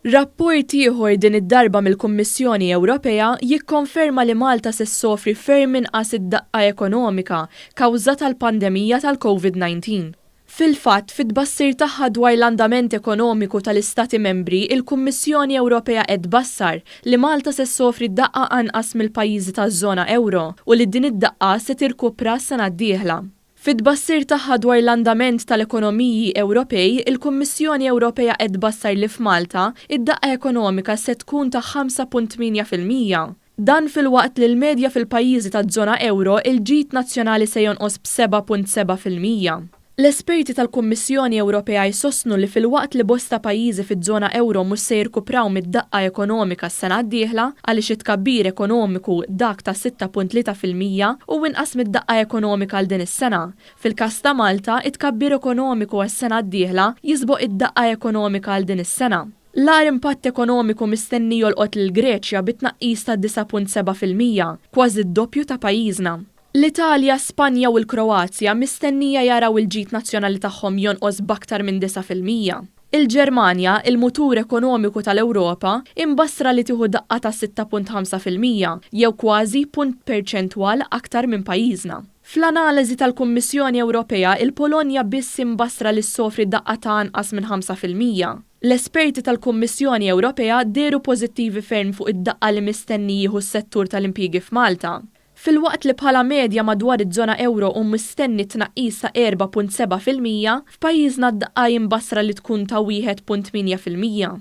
Rapport ieħor din id-darba mill-Kummissjoni Ewropea jikkonferma li Malta se ssofri ferm inqas id-daqqa ekonomika kawża tal-pandemija tal-Covid-19. Fil-fatt, fit-tbassir tagħha dwar l-andament ekonomiku tal-Istati Membri, il-Kummissjoni Ewropea qed tbassar li Malta se ssofri daqqa anqas mill-pajjiżi taż-żona ewro u li din id-daqqa se tirkupra s-sena d-dieħla. Fit-tbassir tagħha dwar l-andament tal-ekonomiji Ewropej, il-Kummissjoni Ewropea qed tbassar li f'Malta, id-daqqa ekonomika se tkun ta' 5.8%. Dan filwaqt li l-medja fil-pajjiżi taż-żona ewro il-ġid nazzjonali se jonqos b'7.7%. L-esperti tal-Kummissjoni Ewropea jsostnu li filwaqt li bosta pajjiżi fiż-żona ewro mhux se jirkupraw mid-daqqa ekonomika s-sena d-dieħla għaliex it-tkabbir ekonomiku, dak ta' 6.3%, hu inqas mid-daqqa ekonomika għal din is-sena, fil-każ ta' Malta, it-tkabbir ekonomiku għas-sena d-dieħla jisboq id-daqqa ekonomika għal din is-sena. L-agħar impatt ekonomiku mistenni jolqot lill-Greċja bi tnaqqis ta' 9.7%, kważi d-doppju ta' pajjiżna. L-Italja, Spanja u l-Kroazja mistennija jaraw il-ġid nazzjonali tagħhom jonqos b'aktar minn 9%. Il-Ġermanja, il-mutur ekonomiku tal-Ewropa, imbassra li tieħu daqqa ta' 6.5%, jew kważi punt perċentwal aktar minn pajjiżna. Fl-analiżi tal-Kummissjoni Ewropea, il-Polonja biss imbassra li ssofri daqqa ta' anqas minn 5%. L-esperti tal-Kummissjoni Ewropea dehru pożittivi ferm fuq id-daqqa li mistenni jieħu s-settur tal-impjiegi f'Malta. Filwaqt li bħala medja madwar iż-żona ewro hu mistenni tnaqqis ta' 4.7%, f'pajjiżna d-daqqa hi mbassra li tkun ta' 1.8%.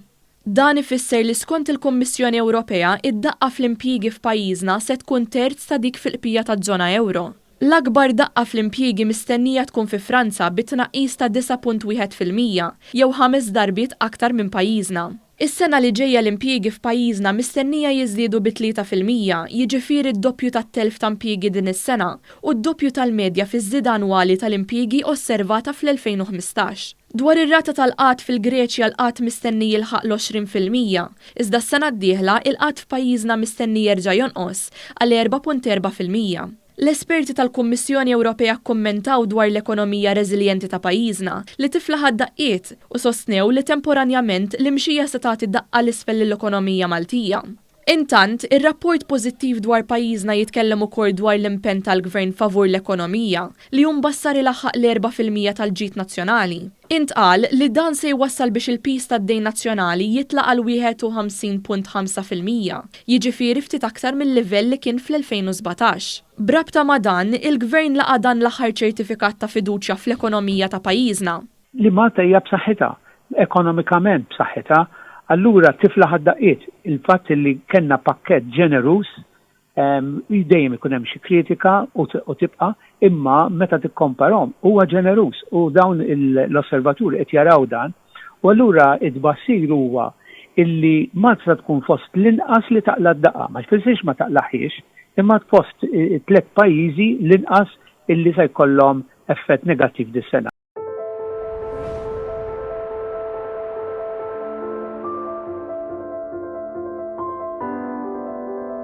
Dan ifisser li skont il-Kummissjoni Ewropea, id-daqqa fl-impjiegi f'pajjiżna se tkun terz ta' dik fil-qbija taż-żona ewro. L-akbar daqqa fl-impjiegi mistennija tkun fi Franza bi tnaqqis ta' 9.1%, jew ħames darbiet aktar minn pajjiżna. Is-sena li ġejja l-impjiegi f'pajjiżna mistennija jiżdiedu bi 3%, jiġifieri d-doppju tat-telf ta' impjiegi din is-sena u d-doppju tal-medja fiż-żieda annwali tal-impjiegi osservata fl-2015. Dwar ir-rata tal-qgħad fil-Greċja l-qgħad mistenni jilħaq l-20%, iżda s-sena d-dieħla il-qgħad f'pajjiżna mistenni jerġa' jonqos għal 4.4%. L-esperti tal-Kummissjoni Ewropea kkummentaw dwar l-ekonomija reżiljenti ta' pajjiżna li tiflaħ għad-daqqiet u sostnew li temporanjament l-imxija se tagħti daqqa 'l isfel lill-ekonomija Maltija. Intant, ir-rapport pożittiv dwar pajjiżna jitkellem ukoll dwar l-impenn tal-Gvern favur l-ekonomija li hu mbassar ilaħħaq l-4% tal-ġid nazzjonali. Intqal li dan se jwassal biex il-piż tad-dejn nazzjonali jitla' għal 51.5%, jiġifieri ftit aktar mil-livell li kien fl-2017. B'rabta ma' dan, il-Gvern laqa' dan l-aħħar ċertifikat ta' fiduċja fl-ekonomija ta' pajjiżna. Li Malta hija b'saħħitha, ekonomikament b'saħħitha, allura tiflaħ għad-daqqiet. Il-fatt li kellna pakkett ġeneruż Dejjem ikun hemm xi kritika u tibqa', imma meta tikkomparhom huwa ġeneruż u dawn l-osservaturi qed jaraw dan u allura t-tbassir huwa illi Malta se tkun fost l-inqas li taqla' d-daqqa. Ma jfissirx ma taqlagħhiex, imma fost it-tliet pajjiżi l-inqas illi se jkollhom effett negattiv dis-sena.